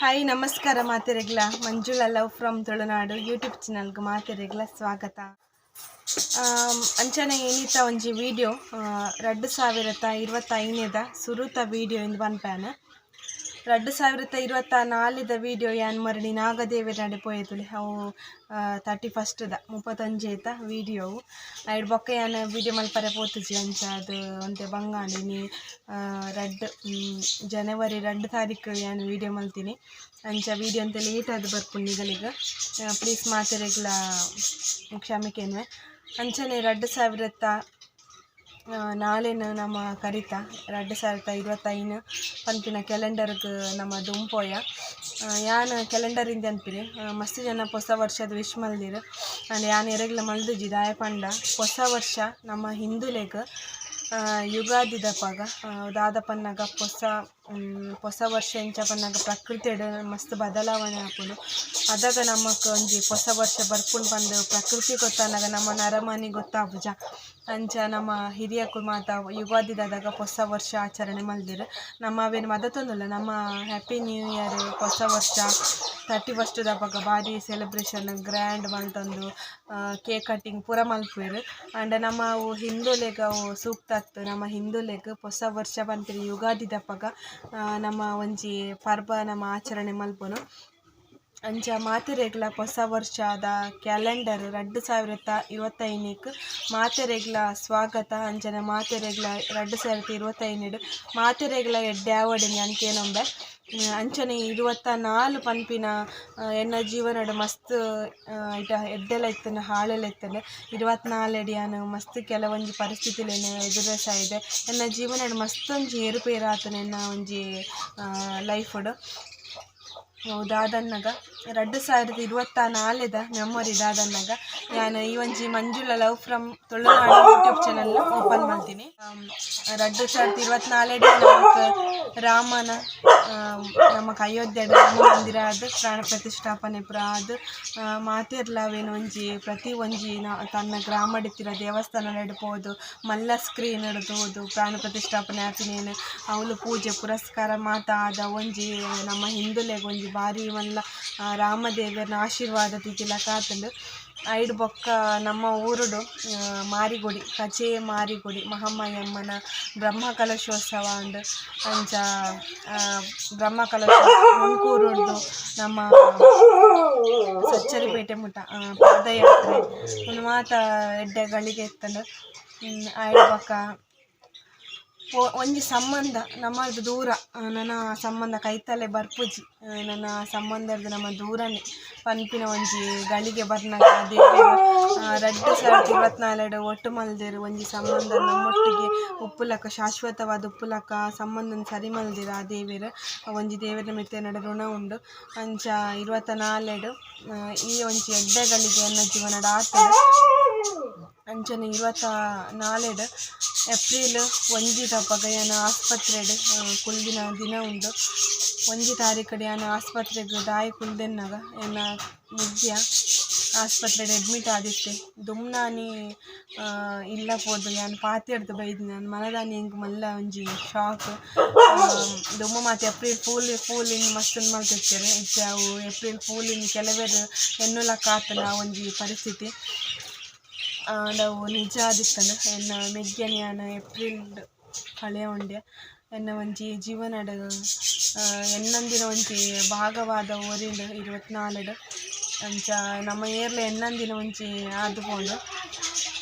Hi, ನಮಸ್ಕಾರ ಮಾತೆರೆಗ್ಲ. Manjula love from Tulunadu YouTube ಚಾನಲ್ಗೆ ಮಾತೆರೆಗ್ಲ ಸ್ವಾಗತ. ಅಂಚನೆ ಏನಿತ ಒಂಜಿ ವಿಡಿಯೋ, 2025ನೇದ ಸುರುತ ವಿಡಿಯೋ ಇಂದು ಪನ್ಪೇನ. 2024ದ ವಿಡಿಯೋ ಯಾನ್ ಮರಳಿ ನಾಗದೇವರ ಪೋಯೆತುಲೆ, ಅವು 31ದ 31ತ ವಿಡಿಯೋವು. ಐಡ್ ಬೊಕ್ಕ ಯಾನ್ ವಿಡಿಯೋ ಮಲ್ಪರೆ ಪೋತುಜಿ. ಅಂಚ ಅದು ಒಂತೆ ಬಂಗಾಂಡ್. ಇನಿ 2 ಜನವರಿ 2 ತಾರೀಕು ಯಾನ್ ವಿಡಿಯೋ ಮಲ್ತೀನಿ. ಅಂಚ ವಿಡಿಯೋ ಅಂತ ಲೇಟ್ ಆದ್ ಬರ್ಪುಂಡು ನಿಗಲಿಗ. ಪ್ಲೀಸ್ ಮಾತೆರೆಗ್ಲ ಕ್ಷಮೆ ಕೇನ್ವೆ. ಅಂಚನೆ 2004ನ್ ನಮ್ಮ ಕರಿತ, 2025 ಪನ್ಪಿನ ಕ್ಯಾಲೆಂಡರ್ಗ್ ನಮ್ಮ ದುಂಪೋಯ. ಯಾನ್ ಕ್ಯಾಲೆಂಡರ್ ಇಂದ ಅನ್ಪಿನಿ. ಮಸ್ತ್ ಜನ ಪೊಸ ವರ್ಷದ ವಿಶ್ ಮಲ್ದಿರು. ಆಂಡ ಯಾನ್ ಎರೆಗ್ಲ ಮಲ್ದುಜಿ. ದಾಯೆ ಪಂಡ ಪೊಸ ವರ್ಷ ನಮ್ಮ ಹಿಂದುಲೆಗ್ ಯುಗಾದಿದಪಗ. ದಾದ ಪನ್ನಗ ಪೊಸ ಪೊಸ ವರ್ಷ ಎಂಚ ಪನ್ನಗ ಪ್ರಕೃತಿಡ್ ಮಸ್ತ್ ಬದಲಾವಣೆ ಆಪುಂಡು. ಅದಗ ನಮಕ್ ಒಂಜಿ ಪೊಸ ವರ್ಷ ಬರ್ಪುಂಡು ಪಂದ್ ಪ್ರಕೃತಿ ಗೊತ್ತಾನಗ ನಮ್ಮ ನರಮಾನಿ ಗೊತ್ತಾಪುಜ? ಅಂಚ ನಮ್ಮ ಹಿರಿಯಕುಲು ಮಾತ ಯುಗಾದಿದದಾಗ ಪೊಸ ವರ್ಷ ಆಚರಣೆ ಮಲ್ದೆರ್. ನಮ್ಮ ಅವೇನು ಮದತೊಂದುಲ್ಲ. ನಮ್ಮ ಹ್ಯಾಪಿ ನ್ಯೂ ಇಯರ್, ಪೊಸ ವರ್ಷ 31 ದಪಗ ಬಾರಿ ಸೆಲೆಬ್ರೇಷನ್ ಗ್ರ್ಯಾಂಡ್ ಮಲ್ತೊಂದು ಕೇಕ್ ಕಟ್ಟಿಂಗ್ ಪೂರ ಮಲ್ಪುವೆರ್. ಆಂಡ ನಮ್ಮ ಅವು ಹಿಂದುಲೆಗ್ ಅವು ಸೂಕ್ತ ಅತ್ತ್. ನಮ್ಮ ಹಿಂದುಲೆಗ್ ಪೊಸ ವರ್ಷ ಪನ್ಪಿನ ಯುಗಾದಿದಪಗ ನಮ್ಮ ಒಂಜಿ ಪರ್ಬ ನಮ್ಮ ಆಚರಣೆ ಮಲ್ಪುನು. ಅಂಚ ಮಾತೆರೆಗ್ಲ ಪೊಸ ವರ್ಷದ ಕ್ಯಾಲೆಂಡರ್ 2025ಕ್ ಮಾತೆರೆಗ್ಲ ಸ್ವಾಗತ. ಅಂಚನೆ ಮಾತೆರೆಗ್ಲ 2025ಡ್ ಮಾತೆರೆಗ್ಲ ಎಡ್ಡೆ ಆವಡ್ ಯಾನ್ ಕೇನೊಂಬೆ. ಅಂಚನೆ 24 ಪನ್ಪಿನ ಎನ್ನ ಜೀವನಡ್ ಮಸ್ತ್ ಐಟ ಎಡ್ಡೆಲ ಇತ್ತುಂಡು, ಹಾಳೆಲ ಇತ್ತುಂಡು. 24ಡ್ ಯಾನ್ ಮಸ್ತ್ ಕೆಲವೊಂಜಿ ಪರಿಸ್ಥಿತಿಲೆನ್ ಎದುರಿಸಾಯಿದೆ. ಎನ್ನ ಜೀವನಡ್ ಮಸ್ತ್ ಒಂಜಿ ಏರುಪೇರು ಆತುಂಡು ಎನ್ನ ಒಂಜಿ ಲೈಫ್ಡ್. ದಾದನ್ನಗ 2024ದ ಮೆಮೊರಿ ದಾದನ್ನಗ ಯಾನ್ ಈ ಒಂಜಿ ಮಂಜುಳ love from Tulunadu YouTube channel open ಮಲ್ತೀನಿ. 2024ಡ್ ನಮಕ್ ರಾಮನ ನಮಕ್ ಅಯೋಧ್ಯೆಡ್ ರಾಮ ಮಂದಿರ ಆದ್ ಪ್ರಾಣ ಪ್ರತಿಷ್ಠಾಪನೆ ಪೂರ ಆದ್, ಮಾತೆರ್ಲ ಅವೇನ್ ಒಂಜಿ ಪ್ರತಿ ಒಂಜಿ ತನ್ನ ಗ್ರಾಮಡಿತ್ತಿನ ದೇವಸ್ಥಾನಲೆಡ್ ಪೋದು ಮಲ್ಲ ಸ್ಕ್ರೀನ್ ತೂದು ಪ್ರಾಣ ಪ್ರತಿಷ್ಠಾಪನೆ ಆಪಿನೇನ್ ಅವ್ಲು ಪೂಜೆ ಪುರಸ್ಕಾರ ಮಾತ ಆದ ಒಂಜಿ ನಮ್ಮ ಹಿಂದುಲೆಗ್ ಒಂಜಿ ಬಾರಿ ಮಲ್ಲ ರಾಮದೇವೆರ್ನ ಆಶೀರ್ವಾದ ತಿಕ್ಕಿಲಕ ಆತುಂಡು. ಐಡ್ ಬೊಕ್ಕ ನಮ್ಮ ಊರುಡು ಮಾರಿಗುಡಿ, ಕಜೆ ಮಾರಿಗುಡಿ ಮಹಾಮಾಯಿ ಅಮ್ಮನ ಬ್ರಹ್ಮ ಕಲಶೋತ್ಸವ ಉಂಡು. ಅಂಚ ಬ್ರಹ್ಮ ಕಲಶ ಮುಂಡ್ಕೂರುಡ್ದು ನಮ್ಮ ಸಚ್ಚರಿಪೇಟೆ ಮುಟ ಪಾದಯಾತ್ರೆ, ಉಂದು ಮಾತ ಎಡ್ಡೆ ಗಳಿಗೆ ಇತ್ತುಂಡು. ಐಡ್ ಬೊಕ್ಕ ಒಂಜಿ ಸಂಬಂಧ ನಮ್ಮದು ದೂರ, ನನ ಸಂಬಂಧ ಕೈತಲೆ ಬರ್ಪುಜಿ, ನನ ಸಂಬಂಧರ್ದು ನಮ್ಮ ದೂರನೇ ಪನ್ಪಿನ ಒಂಜಿ ಗಳಿಗೆ ಬರ್ನಗ ದೇವೆರ್ 2024ಡ್ ಒಟ್ಟು ಮಲ್ದೆರ್. ಒಂಜಿ ಸಂಬಂಧ ನಮ್ಮೊಟ್ಟಿಗೆ ಉಪ್ಪುಲಕ, ಶಾಶ್ವತವಾದ ಉಪ್ಪುಲಕ ಸಂಬಂಧನ್ ಸರಿ ಮಲ್ದೆರ್ ಆ ದೇವೆರ್. ಒಂಜಿ ದೇವೆರ್ನ ಮಿತ್ತ್ ಎನ್ನಡ ಋಣ ಉಂಡು. ಅಂಚ 24ಡ್ ಈ ಒಂಜಿ ಎಡ್ಡೆ ಗಳಿಗೆ ಎನ್ನ ಜೀವನಡ್ ಆತುಂಡು. ಅಂಚನೆ 24ಡ್ ಏಪ್ರಿಲ್ 1 ದಪಗ ಯಾನ್ ಆಸ್ಪತ್ರೆಡ್ ಕುಲ್ದಿನ ದಿನ ಉಂಡು. 1 ತಾರೀಕುಡು ಯಾನ್ ಆಸ್ಪತ್ರೆಗ್ ದಾಯೆ ಕುಲ್ದೆನ್ನಗ ಎನ್ನ ಮೆಗ್ಯ ಆಸ್ಪತ್ರೆಡ್ ಅಡ್ಮಿಟ್ ಆದಿತ್ತೆ. ದುಮ್ನಾನಿ ಇಲ್ಲ ಪೋದು ಯಾನ್ ಪಾತೆರ್ದ್ ಬೈದಿನಿ. ಯಾನ್ ಮನದಾನಿ ಎಂಕ್ ಮಲ್ಲ ಒಂಜಿ ಶಾಕ್. ದುಂಬು ಮಾತ ಏಪ್ರಿಲ್ ಫೂಲ್ ಫೂಲ್ ಇಂದ್ ಮಸ್ತ್ ಮಲ್ತಿತ್ತೆರ್. ಇತ್ತೆ ಅವು ಏಪ್ರಿಲ್ ಫೂಲ್ ಇಂದ್ ಕೆಲವೆರ್ ಎನ್ನುಲಕ್ಕ ಆತುಂಡು ಆ ಒಂಜಿ ಪರಿಸ್ಥಿತಿ. ಆಂಡ ಅವು ನಿಜ ಆದಿತ್ತುಂಡು. ಎನ್ನ ಮೆಗ್ಯನ್ ಯಾನ್ ಏಪ್ರಿಲ್ ಕಳೆಯೊಂಡೆ. ಎನ್ನ ಒಂಜಿ ಜೀವನಡ್ ಎನ್ನಂದಿನ ಒಂಜಿ ಭಾಗವಾದ ಒರಿಂಡ್ 24ಡ್. ಅಂಚ ನಮ ಏರ್ಲ ಎನ್ನಂದಿನ ಒಂಜಿ ಆದ್ ಪೋಂಡು.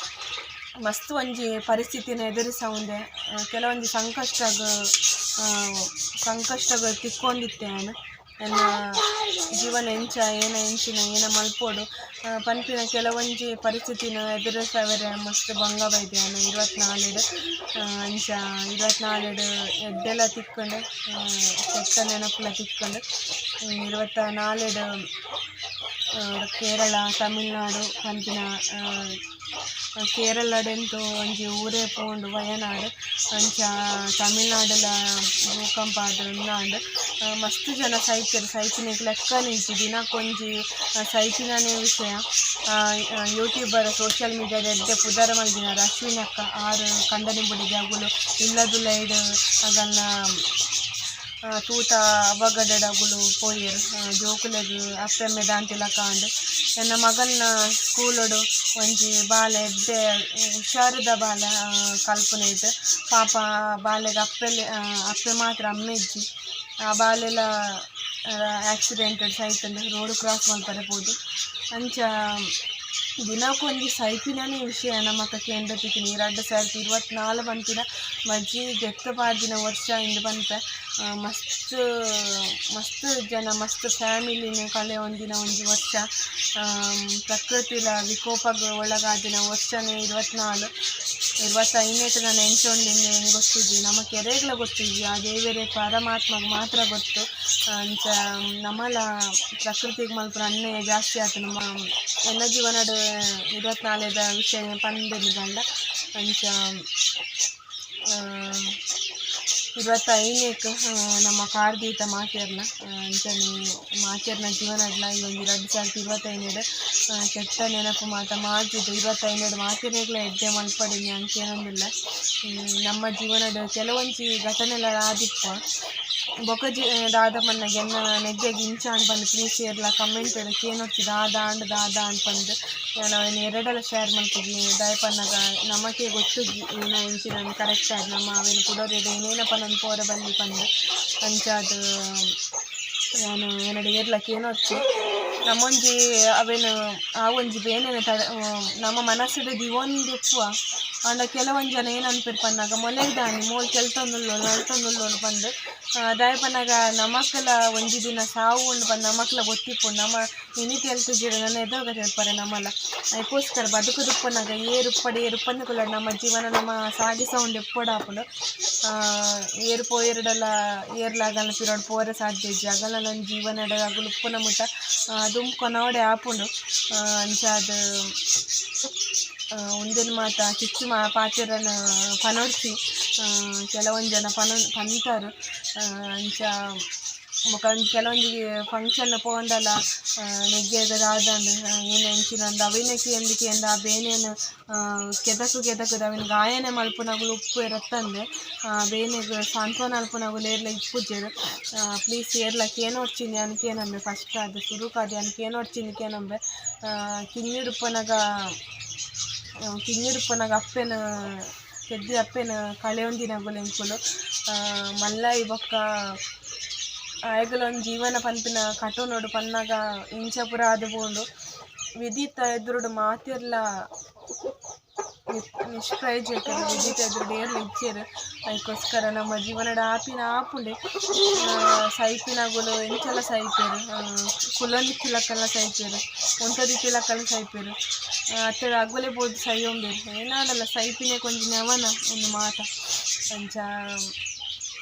ಮಸ್ತ್ ಒಂಜಿ ಪರಿಸ್ಥಿತಿನ್ ಎದುರಿಸೌಂದೆ. ಕೆಲವೊಂಜಿ ಸಂಕಷ್ಟಗ್ ಸಂಕಷ್ಟಗ್ ತಿಕ್ಕೊಂದಿತ್ತೆ ಯಾನ್. ಎನ್ನ ಜೀವನ ಎಂಚ, ಏನ ಎಂಚಿನ ಏನ ಮಲ್ಪೊಡು ಪನ್ಪಿನ ಕೆಲವೊಂಜಿ ಪರಿಸ್ಥಿತಿನ್ ಎದುರಿಸವೆರೆ ಮಸ್ತ್ ಬಂಗ ಬೈದೆ ಯಾನ್ 24ಡ್. ಅಂಚ 24ಡ್ ಎಡ್ಡೆಲ ತಿಕ್ಕುಂಡು, ಕೆಟ್ಟ ನೆನಪುಲ ತಿಕ್ಕುಂಡು. 24ಡ್ ಕೇರಳ, ತಮಿಳ್ನಾಡು ಪನ್ಪಿನ, ಕೇರಳಡ್ ಎಂತು ಒಂಜಿ ಊರೇ ಪೋಂಡು, ವಯನಾಡ್. ಅಂಚ ತಮಿಳ್ನಾಡುಲ ಭೂಕಂಪ ಆದ್ ಉಂದಾಂಡ್. ಮಸ್ತ್ ಜನ ಸೈತೆರ್. ಸೈತಿನೆಕ್ ಲೆಕ್ಕನೆ ಇಜ್ಜಿ. ದಿನಕ್ಕೊಂಜಿ ಸೈತಿನನೇ ವಿಷಯ. ಯೂಟ್ಯೂಬರ್, ಸೋಶಿಯಲ್ ಮೀಡಿಯಾಡ್ ಎಡ್ಡೆ ಪುದರ್ ಮಲ್ದಿನಾರ್ ಅಶ್ವಿನಿ ಅಕ್ಕ, ಆರ್ ಕಂಡನಿ ಬುಡೆದಿ ಅಗುಲು ಇಲ್ಲದುಲೈಡ್ ಅಗಲ್ನ ತೂತ ಅವಘಡಡ್ ಅಗುಲು ಪೋಯೆರ್. ಜೋಕುಲೆಗ್ ಅಪ್ಪೆಮ್ಮೆ ದಾಂತಿಲಕ ಆಂಡ್. ಎನ್ನ ಮಗಲ್ನ ಸ್ಕೂಲುಡು ಒಂಜಿ ಬಾಲೆ, ಎಡ್ಡೆ ಹುಷಾರುದ ಬಾಲೆ ಕಲ್ಪುನೈಟ್. ಪಾಪ, ಬಾಲೆಗ್ ಅಪ್ಪೆಲ್ ಅಪ್ಪೆ ಮಾತ್ರ, ಅಮ್ಮೆ ಇಜ್ಜಿ. ಆ ಬಾಲೆಲ ಆಕ್ಸಿಡೆಂಟ್ ಸೈತ್ಂಡ್, ರೋಡ್ ಕ್ರಾಸ್ ಮಲ್ಪರೆ ಪೋದು. ಅಂಚ ದಿನಕ್ಕೊಂಜಿ ಸೈಪಿನನೇ ವಿಷಯ ನಮಕ್ ಕೇಂದ್ರ ತಿಕ್ಕಿನಿ. 2024 ಪನ್ಪಿನ ಬಜೀ ದೆತ್ತ್ ಪಾಡ್ದಿನ ವರ್ಷ ಇಂದ್ ಪನ್ಪೆ. ಮಸ್ತ್ ಮಸ್ತ್ ಜನ, ಮಸ್ತ್ ಫ್ಯಾಮಿಲಿನ್ ಕಳೆಯೊಂದಿನ ಒಂಜಿ ವರ್ಷ. ಪ್ರಕೃತಿಲ ವಿಕೋಪಗ್ ಒಳಗಾದಿನ ವರ್ಷನೇ 24. 25ನೇಟ್ ನನ ಎಂಚ ಉಂಡು ಎಂಕ್ ಗೊತ್ತಿಜ್ಜಿ, ನಮಕ್ ಎರೆಗ್ಲ ಗೊತ್ತಿಜ್ಜಿ. ಆ ದೇವೆರೆ ಪರಮಾತ್ಮಗ್ ಮಾತ್ರ ಗೊತ್ತು. ಅಂಚ ನಮಲ ಪ್ರಕೃತಿಗ್ ಮಲ್ಪುನ ಅನ್ಯಾಯ ಜಾಸ್ತಿ ಆತುಂಡು. ಎನ್ನ ಜೀವನಡ್ 24ದ ವಿಷಯ ಪಂಡೆರ್ ಪಂಡ, ಅಂಚ 25ನೇಕ್ ನಮ ಕಾರ್ ದೀತ ಮಾತೆರ್ಲ. ಅಂಚನೆ ಮಾತೆರ್ನ ಜೀವನಡ್ಲ ಈ ಒಂಜಿ 2025ಡ್ ಕೆಟ್ಟ ನೆನಪು ಮಾತ ಮಾಜಿದ್ 25ಡ್ ಮಾತೆರೆಗ್ಲ ಎಡ್ಡೆ ಮಲ್ಪಡ್ ಯಾನ್ ಕೇನೊಂದುಲ್ಲೆ. ನಮ್ಮ ಜೀವನಡ್ ಕೆಲವೊಂಜಿ ಘಟನೆಲ ಆದಿಪ್ಪ. ಬೊಕ ಜಿ ದಾದ ಪನ್ನಗ ಎನ್ನ ನೆಜ್ಜೆಗ್ ಇಂಚ ಆಂಡ್ ಪಂದ್ ಪ್ಲೀಸ್ ಏರ್ಲ ಕಮೆಂಟ್ ಕೇನೊಡ್ಚಿ, ದಾದ ಆಂಡ್, ದಾದ ಆಂಡ್ ಪಂದ್. ಯಾನ್ ಅವೆನ್ ಎರೆಡಲ ಶೇರ್ ಮಲ್ಪುಜಿ. ದಾಯೆ ಪನ್ನಗ ನಮಕೆ ಗೊತ್ತುಜ್ಜಿ ಏನ ಎಂಚಿನ ಕರೆಕ್ಟ್ ಆದ್. ನಮ ಅವೆನ್ ಕುಡೊರಿಯಡ ಏನೇನ ಪನೊಂದು ಪೋರೆ ಬಲ್ಲಿ ಪಂದ್. ಅಂಚಾದ್ ಯಾನ್ ಎನಡ ಏರ್ಲ ಕೇನೊಡ್ಚಿ. ನಮೊಂಜಿ ಅವೆನ್ ಆ ಒಂಜಿ ಬೇನೆನ್ ತಡೆ ನಮ್ಮ ಮನಸ್ಸುಡು ದೀವೊಂದಿಪ್ಪುವ. ಆಂಡ ಕೆಲವೊಂಜಿ ಜನ ಏನ್ ಅನ್ಪೆರ್ ಪನ್ನಗ, ಮೊಲೆಗ್ ದಾನಿ, ಮೋಲು ತೆಲ್ತೊಂದುಲ್ಲೋಲು, ನಲ್ತೊಂದುಲ್ಲೋಲು ಪಂದ್. ದಾಯೆ ಪನ್ನಗ ನಮಕ್ಲ ಒಂಜಿ ದಿನ ಸಾವು ಉಂಡು ಪಂದ್ ನಮಕ್ಲ ಗೊತ್ತಿಪ್ಪುಂಡು. ನಮ ಇನಿ ತೆಲ್ತುಜೆಡ ನನ ಏದಗ ತೆಲ್ಪರೆ ನಮಲ? ಐಕೋಸ್ಕರ ಬದುಕುದುಪ್ಪುನಗ ಏರ್ ಉಪ್ಪಡ್, ಏರ್ ಉಪ್ಪಂದೆ ಕುಲ್ಲಡ್, ನಮ್ಮ ಜೀವನ ನಮ ಸಾಗಿಸವೊಂದು ಇಪ್ಪೊಡಾಪುಂಡು. ಏರ್ ಪೋಯೆರ್ಡಲ ಏರ್ಲ ಅಗಲ್ನ ಪಿರವುಡು ಪೋರೆ ಸಾಧ್ಯ ಇಜ್ಜಿ. ಅಗಲ್ನ ಒಂಜಿ ಜೀವನಡ್ ಅಗುಲು ಉಪ್ಪುನ ಮುಟ ದುಂಬು ಕೊನೊವೊಡೆ ಆಪುಂಡು. ಅಂಚಾದ್ ಉಂದೆನ್ ಮಾತ ಚಿಚ್ಚು ಮಾ ಪಾತೆರನ್ ಪನೊಡ್ಚಿ. ಕೆಲವೊಂಜಿ ಜನ ಪಂತರ್. ಅಂಚ ಬೊಕ ಕೆಲವೊಂಜಿ ಫಂಕ್ಷನ್ ಪೋಂಡಲ ನೆಗ್ಗೆಗ್ ದಾದಾಂಡ್, ಏನ್ ಎಂಚಿನ ಅವೆನ್ ಕೇಂದ್ ಕೇಂದ್ ಆ ಬೇನೆನ್ ಕೆದಕ್ ಕೆದಕ್ದ್ ಅವೆನ್ ಗಾಯನೆ ಮಲ್ಪುನಗುಲು ಉಪ್ಪುವೆರ್ ಅತ್ತಂದೆ ಬೇನೆಗ್ ಸಾಂತ್ವನ ಮಲ್ಪುನಗುಲು ಏರ್ಲ ಇಪ್ಪುಜೆರ್. ಪ್ಲೀಸ್ ಏರ್ಲ ಕೇನೊಡ್ಚಿಂದ್ ಯಾನ್ ಕೇನೊಂಬೆ. ಫಸ್ಟ್ ಆದ್ ಸುರುಕಾದ್ ಯಾನ್ ಕೇನೊಡ್ಚಿಂದ್ ಕೇನೊಂಬೆ. ಕಿನ್ನಿಡುಪ್ಪುನಗ ಕಿನ್ನಿಡುಪ್ಪುನಗ ಅಪ್ಪೆನ, ಪೆದ್ದಿ ಅಪ್ಪೆನ್ ಕಳೆಯೊಂದಿನಗುಲು ಎಂಕುಲು. ಮಲ್ಲಾಯಿ ಬೊಕ್ಕ ಆಯೆಗುಲ ಒಂಜಿ ಜೀವನ ಪನ್ಪಿನ ಕಟೊನೊಡು ಪನ್ನಗ ಇಂಚ ಪೂರ ಆದ್ ಪೋಂಡು. ವಿಧಿತ ಎದುರುಡು ಮಾತೆರ್ಲ ನಿಷ್ಪ್ರಯೋಜಕರು. ವಿಧಿತ ಎದುರುಡು ಏರ್ಲ ಇಜ್ಜೆರ್. ಐಕೋಸ್ಕರ ನಮ್ಮ ಜೀವನಡ್ ಆಪಿನ ಆಪುಂಡೆ. ಸೈಪಿನಗುಲು ಎಂಚಲ ಸೈಪೆರ್, ಕುಲ್ಲೊಂದಿತ್ತಿಲಕಲ್ಲ ಸೈಪೆರ್, ಉಂತೊಂದಿತ್ತಿಲಕಲ್ಲ ಸೈಪೆರ್. ಅತ್ತ್ಡ ಅಗುಲೆ ಪೋದು ಸೈಯೊಂಬೆರ್. ಏನಾಂಡಲ ಸೈಪಿನೆಕ್ ಒಂಜಿ ನೆವನ ಉಂದು ಮಾತ. ಅಂಚ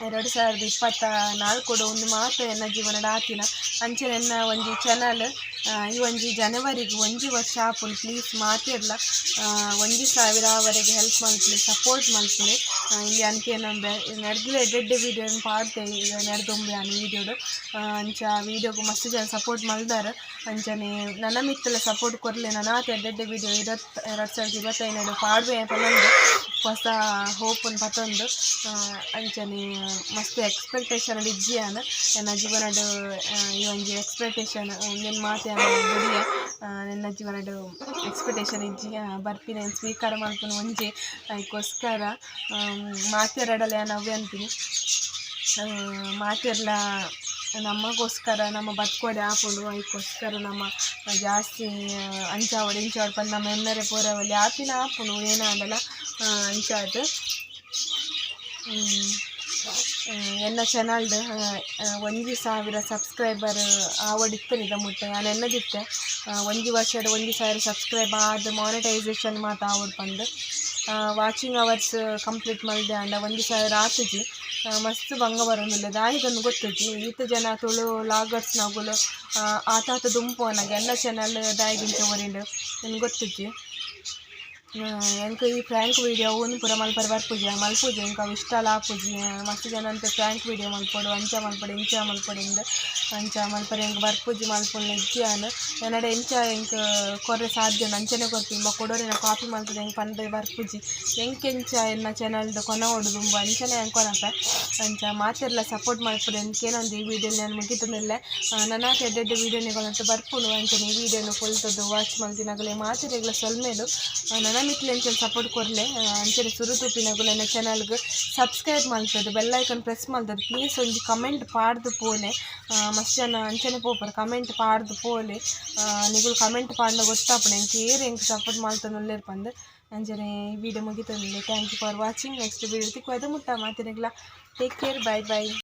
2024ಡು ಉಂದು ಮಾತ ಎನ್ನ ಜೀವನಡ್ ಆತಿನ. ಅಂಚನೆ ಎನ್ನ ಒಂಜಿ ಚಾನಲ್ ಈ ಒಂಜಿ ಜನವರಿಗ್ ಒಂಜಿ ವರ್ಷ ಆಪುಂಡು. ಪ್ಲೀಸ್ ಮಾತೆರ್ಲ 1000 ಆವರೆಗ್ ಹೆಲ್ಪ್ ಮಲ್ಪುಲೆ, ಸಪೋರ್ಟ್ ಮಲ್ಪುಲೆ ಇಂದು ಯಾನ್ ಕೇನೊಂಬೆ. ನೆರ್ದ್ಲ ಎಡ್ಡೆ ಎಡ್ಡೆ ವೀಡಿಯೋನ್ ಪಾಡ್ದೆ ನೆರ್ದ್ ದುಂಬು ಯಾನ್ ವೀಡಿಯೋಡ್. ಅಂಚ ವೀಡಿಯೋಗ್ ಮಸ್ತ್ ಜನ ಸಪೋರ್ಟ್ ಮಲ್ದಾರ್. ಅಂಚನೆ ನನ ಮಿತ್ತುಲ ಸಪೋರ್ಟ್ ಕೊರ್ಲೆ. ನನಾತ್ ಎಡ್ಡೆ ಎಡ್ಡೆ ವೀಡಿಯೋ 2025ಡ್ ಪಾಡ್ವೆ ಪನೊಂದು ಪೊಸ ಹೋಪುನ್ ಪತೊಂದು. ಅಂಚನೆ ಮಸ್ತ್ ಎಕ್ಸ್ಪೆಕ್ಟೇಷನ್ ಇಜ್ಜಿ ಯಾನ್. ಎನ್ನ ಜೀವನಡ್ ಈ ಒಂಜಿ ಎಕ್ಸ್ಪೆಕ್ಟೇಷನ್ ಉಂದೆನ್ ಮಾತ ಯಾನ್ ಬುಡಿಯೆ. ಎನ್ನ ಜೀವನಡ್ ಎಕ್ಸ್ಪೆಕ್ಟೇಷನ್ ಇಜ್ಜಿ, ಬರ್ಪಿನ ಸ್ವೀಕಾರ ಮಲ್ಪುನ ಒಂಜಿ. ಐಕೋಸ್ಕರ ಮಾತೆರಡಲ ಯಾನ್ ಅವ್ವೆ ಅನ್ಪಿನಿ, ಮಾತೆರ್ಲ ನಮಗೋಸ್ಕರ ನಮ ಬದ್ಕೊಡೆ ಆಪುಂಡು. ಐಕೋಸ್ಕರ ನಮ ಜಾಸ್ತಿ ಅಂಚ ಆವಡ್ ಇಂಚ ಆವಡ್ ಪಂದ್ ನಮ ಎನ್ನರೆ ಪೋರೆ ಬಲ್ಲಿ. ಆಪಿನ ಆಪುಂಡು ಏನಾಂಡಲ. ಅಂಚಾದ್ ಎನ್ನ ಚಾನಲ್ಡ್ 1000 ಸಬ್ಸ್ಕ್ರೈಬರ್ ಆವೊಡಿತ್ತುಂಡು ಇದ ಮುಟ್ಟ. ಯಾನ್ ಎನ್ನದಿತ್ತೆ, ಒಂಜಿ ವರ್ಷಡ್ 1000 ಸಬ್ಸ್ಕ್ರೈಬ್ ಆದ್ ಮಾನಿಟೈಸೇಷನ್ ಮಾತ ಆವೊಡು ಪಂದ್. ವಾಚಿಂಗ್ ಅವರ್ಸ್ ಕಂಪ್ಲೀಟ್ ಮಲ್ದೆ ಆಂಡ 1000 ಆತುಜಿ. ಮಸ್ತ್ ಬಂಗ ಬರೊಂದುಲ್ಲೆ, ದಾಯೆಗಂದ್ ಗೊತ್ತುಜ್ಜಿ. ಈತ್ ಜನ ತುಳು ವ್ಲಾಗರ್ಸ್ನಗುಲು ಆತಾತ್ ದುಂಬು ಪೋನಗ ಎನ್ನ ಚಾನಲ್ ದಾಯೆಗ್ ಇಂಚ ಒರಿಂಡ್ ಎಂಕ್ ಗೊತ್ತುಜ್ಜಿ. ಎಂಕ್ ಈ ಪ್ರ್ಯಾಂಕ್ ವೀಡಿಯೋ ಅವ್ನು ಪೂರ ಮಲ್ಪರೆ ಬರ್ಪುಜಿ, ಮಲ್ಪುಜಿ. ಎಂಕ್ ಅವು ಇಷ್ಟಲ ಆಪುಜಿ. ಮಸ್ತ್ ಜನ ಅನ್ಪೆರ್ ಪ್ರ್ಯಾಂಕ್ ವೀಡಿಯೋ ಮಲ್ಪೊಡು, ಅಂಚ ಮಲ್ಪೊಡು, ಇಂಚ ಮಲ್ಪೊಡು ಇಂದ್. ಅಂಚ ಮಲ್ಪರೆ ಎಂಕ್ ಬರ್ಪುಜಿ, ಮಲ್ಪುನ ಇಜ್ಜಿ ಯಾನ್. ಎನಡ ಎಂಚ ಎಂಕ್ ಕೊರ್ರೆ ಸಾಧ್ಯ ಉಂಡು ಅಂಚನೆ ಕೊರ್ಪಿನಿ. ಬೊಕ್ಕ ಕುಡೊರಿನ ಕಾಪಿ ಮಲ್ತ್‌ದ್ ಎಂಕ್ ಪಂದ್ ಬರ್ಪುಜಿ. ಎಂಕ್ ಎಂಚ ಎನ್ನ ಚಾನಲ್ಡ್ ಕೊನೊವೊಡು ದುಂಬು ಅಂಚನೆ ಯಾನ್ ಕೊನಪೆ. ಅಂಚ ಮಾತೆರ್ಲ ಸಪೋರ್ಟ್ ಮಲ್ಪೊಡು ಕೇನೊಂದು ಈ ವೀಡಿಯೋ ಯಾನ್ ಮುಗಿತೊಂದುಲ್ಲೆ. ನನಾತ್ ಎಡ್ಡೆ ಎಡ್ಡೆ ವೀಡಿಯೋ ನಿಕಲ್ನ ಬರ್ಪುಂಡು. ಅಂಚನೆ ಈ ವೀಡಿಯೋನು ಪೊಲ್ತುದು ವಾಚ್ ಮಲ್ತಿನಗಲೆ ಮಾತೆರೆಗ್ಲ ಸೊಲ್ಮೆಲು. ನನ ಮಿತ್ಲ್ ಎಂಚನೆ ಸಪೋರ್ಟ್ ಕೊರ್ಲೆ. ಅಂಚನೆ ಸುರು ತೂಪಿನಗುಲು ಎನ್ನ ಚಾನಲ್ಗ್ ಸಬ್ಸ್ಕ್ರೈಬ್ ಮಲ್ತುದು ಬೆಲ್ ಐಕನ್ ಪ್ರೆಸ್ ಮಲ್ತುದು ಪ್ಲೀಸ್ ಒಂಜಿ ಕಮೆಂಟ್ ಪಾಡ್ದು ಪೋಲೆ. ಮಸ್ತ್ ಜನ ಅಂಚನೆ ಪೋಪೆರ್, ಕಮೆಂಟ್ ಪಾಡ್ದು ಪೋಲೆ. ನಿಕುಲು ಕಮೆಂಟ್ ಪಾಡ್ಂಡ ಗೊತ್ತಾಪುಂಡು ಎಂಕ್ ಏರ್ ಎಂಕ್ ಸಪೋರ್ಟ್ ಮಲ್ತೊಂದುಲ್ಲೆರ್ ಪಂದ್. ಅಂಚನೆ ಈ ವೀಡಿಯೋ ಮುಗಿತೊಂದುಲ್ಲೆ. Thank you for watching. Next video ತಿಕ್ಕುವ ಮುಟ್ಟ ಮಾತೆರೆಗ್ಲ ಟೇಕ್ ಕೇರ್, ಬೈ ಬೈ.